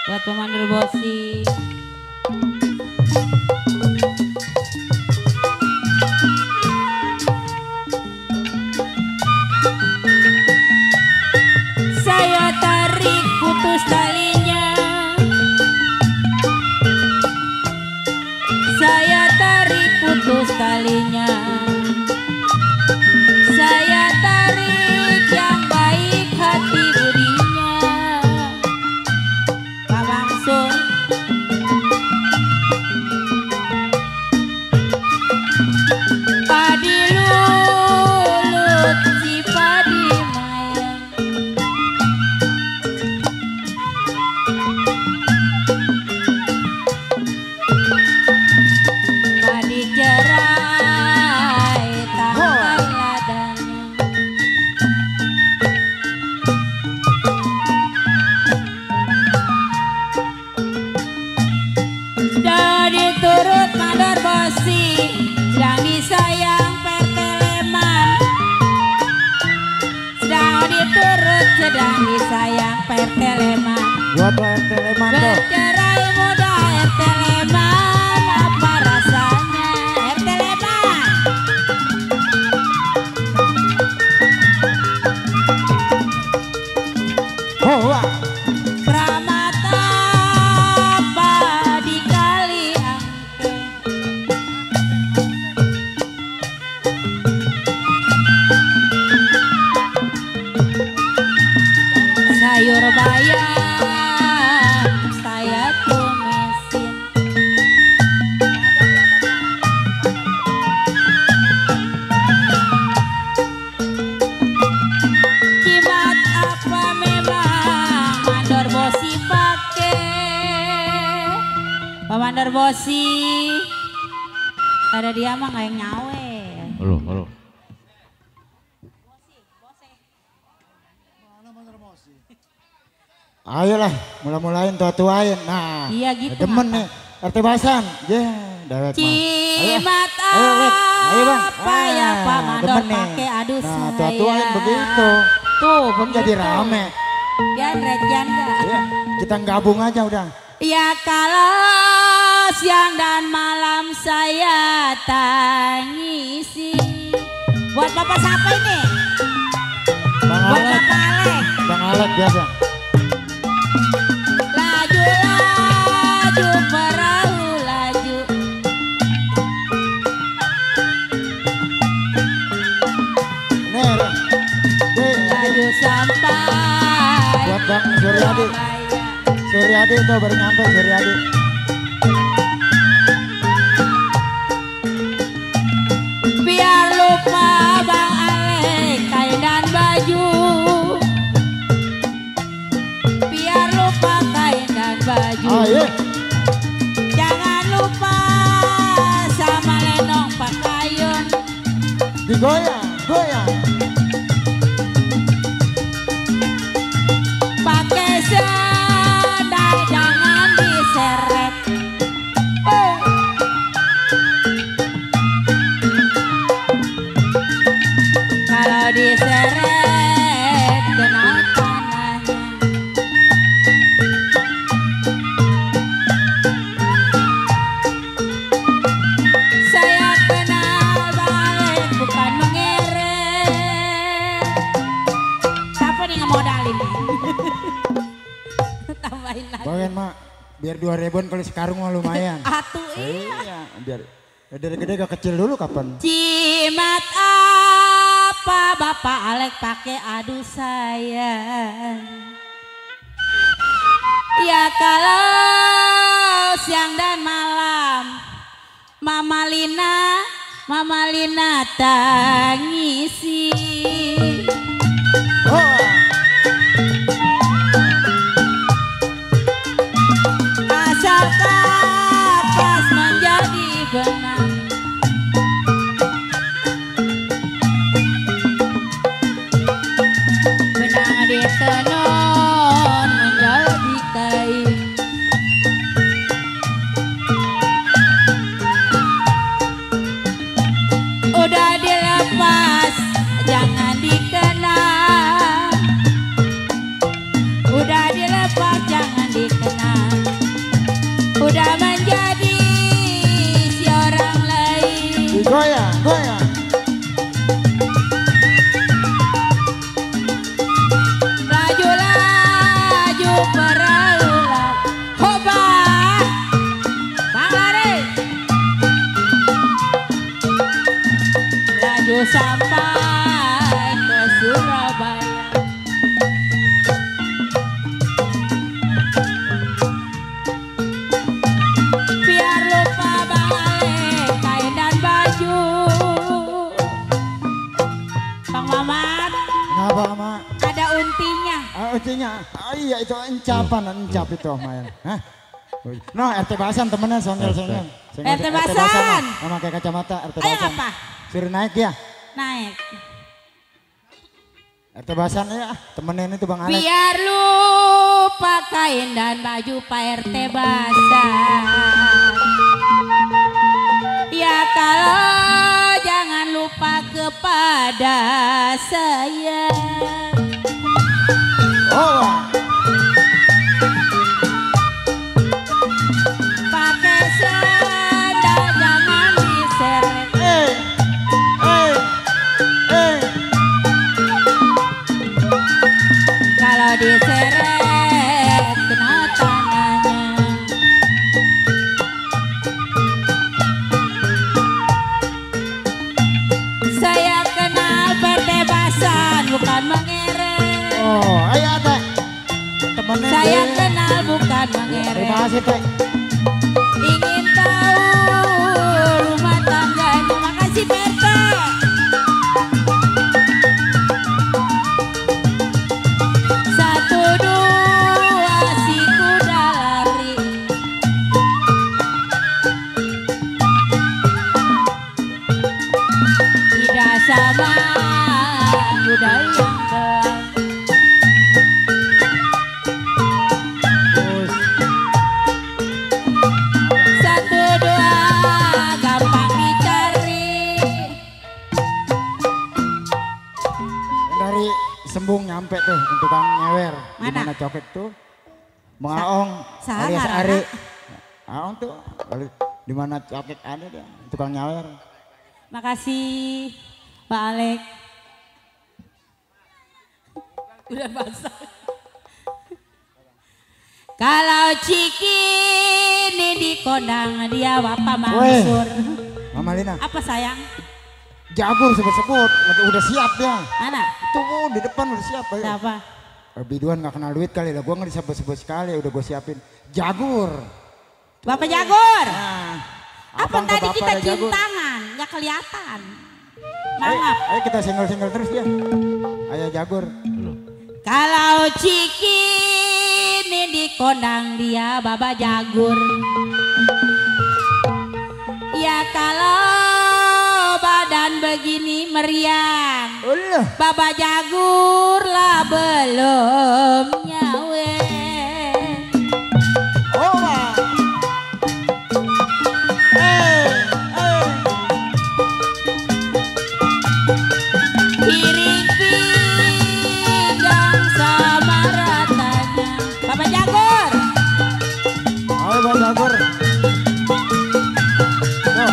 buat pemandu bosi. Saya tarik putus talinya, saya tarik putus talinya, saya tarik yang baik hati budinya. Pak Bangso, padi lulut si padi mayang, padi cerai tangkai ladanya. Dari turut mandor bosi, sedang disayang perteleman. Sedang diturut, sedang disayang perteleman. Buat RT Leman tuh. Bercerai muda RT Leman, apa rasanya RT Leman? Oh, wah. Pramata apa di kali angke, sayur bayam saya tumisin. Jimat apa memang mandor bosi pake? Pak mandor bosi, ada dia mah nggak yang nyawe. Halo, halo. Ayolah, mula-mulain tua-tuain. Nah, Iya gitu, demen Mata. nih. RT Basan. Ya, dewek mah. Cimat Ayo, Lek. Ayo, Bang. apa ya Pak mandor demen nih. pake? Aduh Nah, saya. tua-tuain begitu. Tuh, Kan jadi begitu. rame. Biar rejan gak? Ya, kita gabung aja udah. Ya kalau siang dan malam saya tangisi. Buat Bapak siapa ini? Bang Buat Alek, Bapak Alek. Bang Alek biasa. Laju laju perahu laju. Nih, Laju sampai buat Bang Suryadi. Surabaya. Suryadi tuh baru nyampe Suryadi. Biar lupa Bang Alek kain dan baju. Biar lupa kain dan baju. Ayo, Jangan lupa sama lenong pakaian. digoyang, goyang. Pakai sendal jangan diseret. Kalau diseret kena tanahnya. Saya kenal balik bukan mengeret. Siapa nih ngemodalin nih? Tambahin lagi. Bagian mak, biar 2 ribuan kali sekarung mah lumayan. Atuh iya. Iya, biar dari gede ke kecil dulu kapan? Cimat apa Bapak Alek pakai aduh sayang. Ya kalau siang dan malam Mama Lina tangisi. Oh, Asal kapas menjadi benang. Benang ditenun menjadi kain. Udah dilepas sampai ke Surabaya. Biar lupa Bang Ale kain dan baju. Bang Mamat, Kenapa ama? ada untinya. Untinya, iya itu encap itu Mayan. Hah? No, RT Basan temennya songel-songel. RT Basan. Sama kayak kacamata RT Ayo Basan. apa? Suruh naik ya. Naik. RT Basan ya, temenin itu Bang Alex. Biar lupa kain dan baju Pak RT Basan. Ya kalau jangan lupa kepada saya. Oh, Pakai sendal jangan diseret. eh. Kalau diseret kena tanahnya. Saya kenal PT Basan bukan mengerek. Oh, ayo Teh. Temenin. Saya deh. kenal bukan Terima mengerek. kasih Teh. Ingin tahu rumah tangganya. Makasih PT. Satu dua si kuda lari. Tidak sama kuda yang belang. Terus. Satu dua gampang dicari. Dari Sembung nyampe tuh tukang nyewer. Di Mana? mana coket tuh? Bang Aong Salah alias ngarana. Ari. Aong tuh di mana coket ada dia, tukang nyewer. Makasih Pak Alek. Udah basah. Kalau Ciki ini di kondang dia Bapak Mansur. Mama Lina, Apa sayang? Jagur sebut-sebut, lagi udah siap dia. Mana? Tuh di depan udah siap. Ayo. Siapa? Biduan gak kenal duit kali lah, gue nggak disebut-sebut sekali, udah gue siapin. Jagur. Bapak Jagur. Nah, Apa abang ke tadi bapak kita ada cium Jagur. tangan? Gak kelihatan. Ayo, Maaf. ayo kita single-single terus dia. Ayo Jagur. Kalau Ciki ini di kondang dia Bapak Jagur. Ya kalau badan begini meriang, Ulah. Bapak Jagur lah belum nyawe. Oh, Wah. Piring pinggang sama ratanya. Bapak Jagur. Ayo Bang Jagur. Tuh,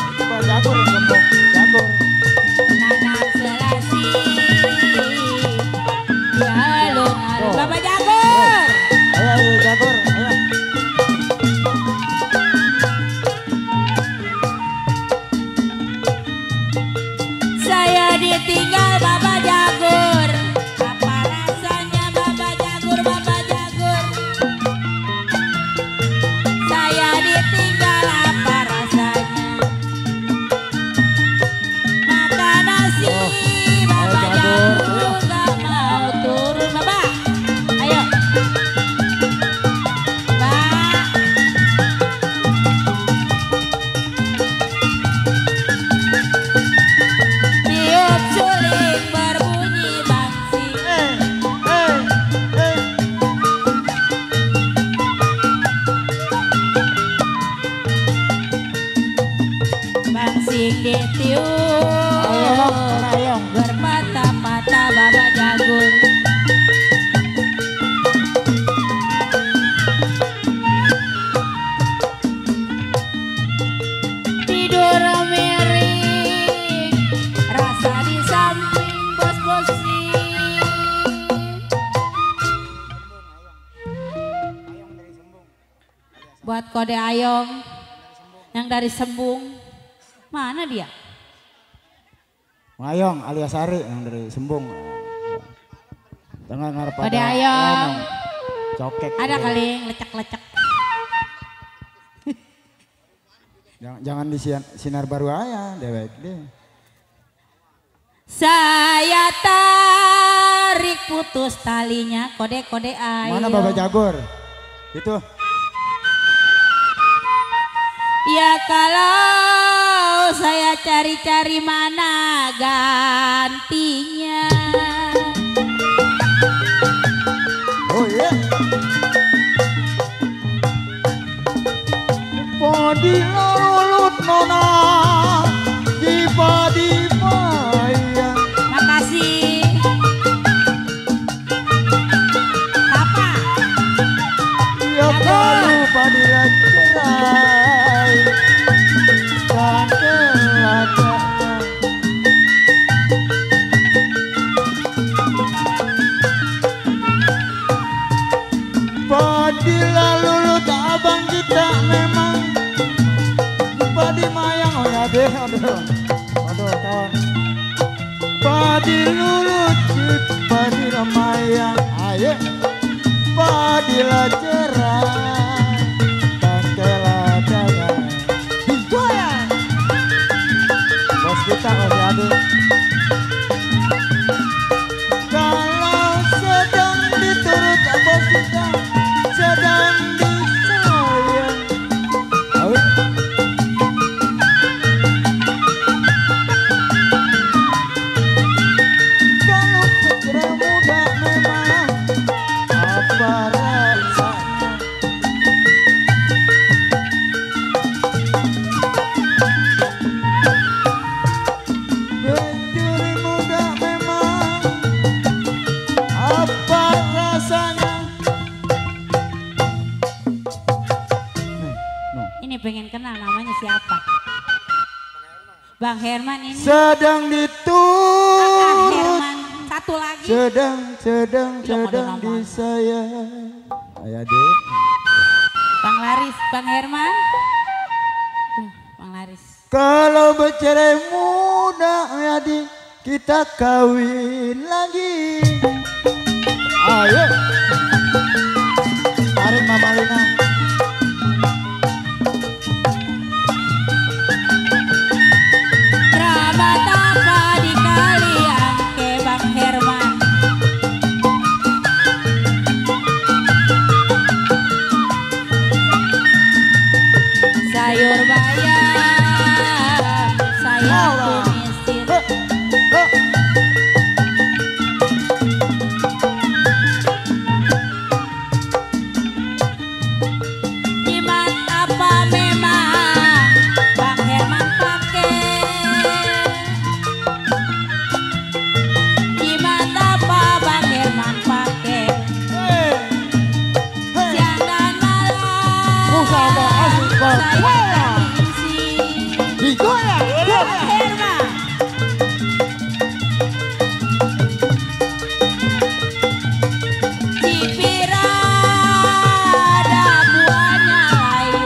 itu Bang Jagur yang gembok. Jagur. Nanak selasi. Alun-alun. Oh. Bapak Jagur. Ayo Jagur. Ayo. Saya ditinggal Bapak Jagur. Apa rasanya Bapak Jagur, Bapak Jagur? Saya ditinggal apa rasanya? Makan nasi Bapak Jagur, Jagur ayo. gak mau turun. Bapak, ayo. Pak. Tiup suling berbunyi bangsing. Bangsing ditiup. Ayo. Berpatah-patah Bapak Jagur. Tidur miring, rasa di samping bos-bosin. Buat kode Ayong yang dari Sembung. Mana dia? Mayong alias Ari yang dari Sembung. Tengah ngarep Pada Ayong. Cokek. Ada kali yang lecek-lecek. Jangan di sinar baru aja dewek deh. Saya tarik putus talinya kode-kode ayo. Mana Bapak Jagor? Itu. Ya kalau saya cari-cari mana gantinya. Oh iya. Padi lalut nona di padi maya. Makasih. Apa? Ya kalau padi cerai. Kandelaka. Padi lalut abang kita memang padi mayang oh ya deh aduh kawan padi lulut padi mayang ayo padi la cerah tangkela dagang digoyang bos kita oh ya deh kalau sedang diturut bos kita sedang disayang ayo pengen kenal namanya siapa? Bang Herman ini. Sedang diturut. Herman satu lagi. Sedang disayang. Ayah deh. Bang Laris, Bang Herman. Bang Laris. Kalau bercerai muda ya di kita kawin lagi. Ayo. Tarik Mama Lina. Sayur bayam, sayang tumisir. Jimat apa memang Bang Herman pakai? Jimat apa Bang Herman pakai? Siang dan malam saya digoyang Herman. Cipira ada buahnya layu.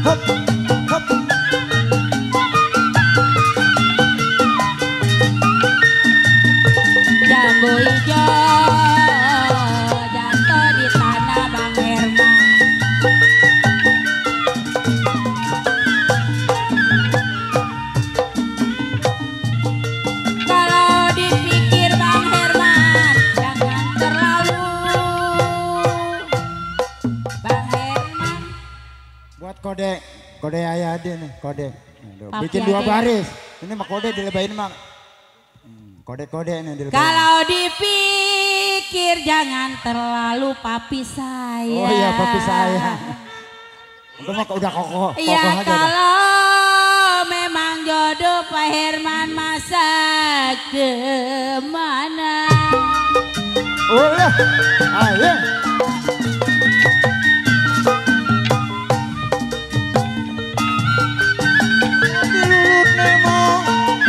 hop hop Jambu hijau jatuh di tanah Bang Herman. Kalau dipikir Bang Herman jangan terlalu. Bang Herman buat kode ayah dia nih kode. Aduh, Pakai bikin dua aja. baris. Ini mah kode dilebahin mah. Kode nih dilebahin. kalau dipikir jangan terlalu papi saya. Oh iya papi saya. Itu mah udah kokoh Iya aja. kalau memang jodoh Pak Herman masa kemana? Oh ya, ayo. Dilulut memang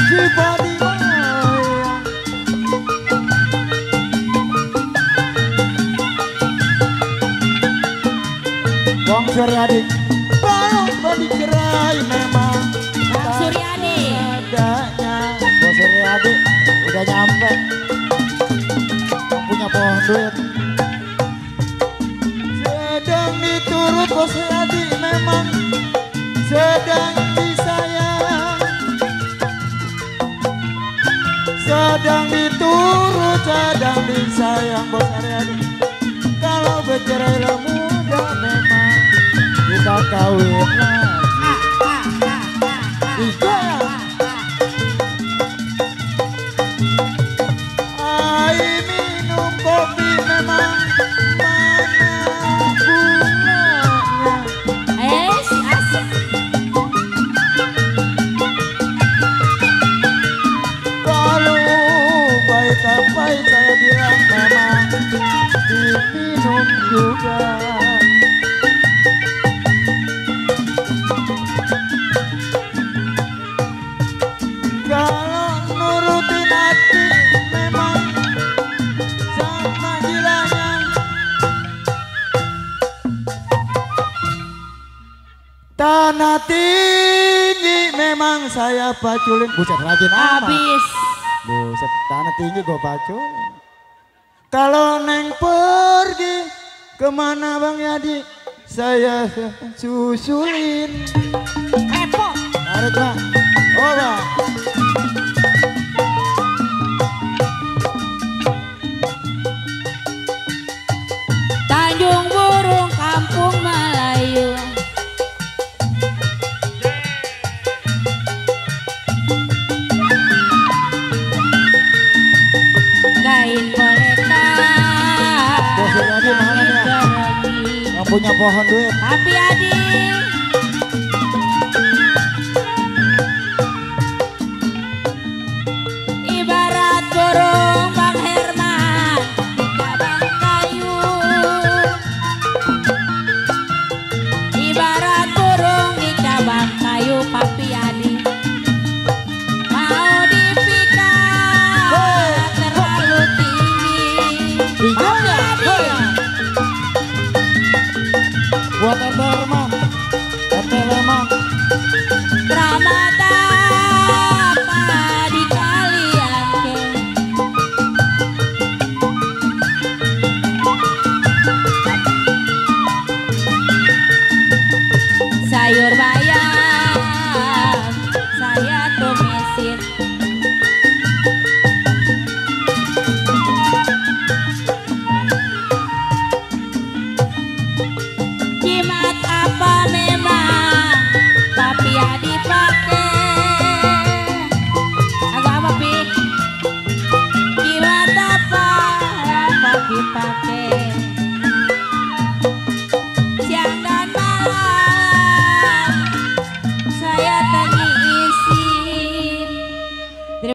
si padi mayang. Bang Suryadi, kalau padi cerai memang Bang Suryadi. adanya Adi udah nyampe. Yang punya pohon duit. Sedang diturut Bos Adi memang sedang disayang. Sedang diturut, sedang disayang Bos Adi. Kalau bercerai muda memang kita kawin lagi. Ai minum kopi memang mana bunganya. Asik. Kalau pahit saya bilang memang diminum juga. Kalau nurutin hati memang sama gilanya. Tanah tinggi memang saya paculin. Buset rajin amat. Habis. Buset tanah tinggi gue paculin. Kalau Neng pergi kemana Bang Yadi saya susulin. Repot. Tarik Bang. Oh Bang. Tanjung Burung Kampung Melayu. Kain mereka. Bos Yadi mana nih? Yang punya pohon duit. Tapi Adi. Ibarat burung Bang Herman di cabang kayu. Ibarat burung di cabang kayu Papi Adi. Mau dipikat terlalu tinggi. Papi Adi. Buat RT Herman. RT Herman. Ramada apa di kalian ke? Sayur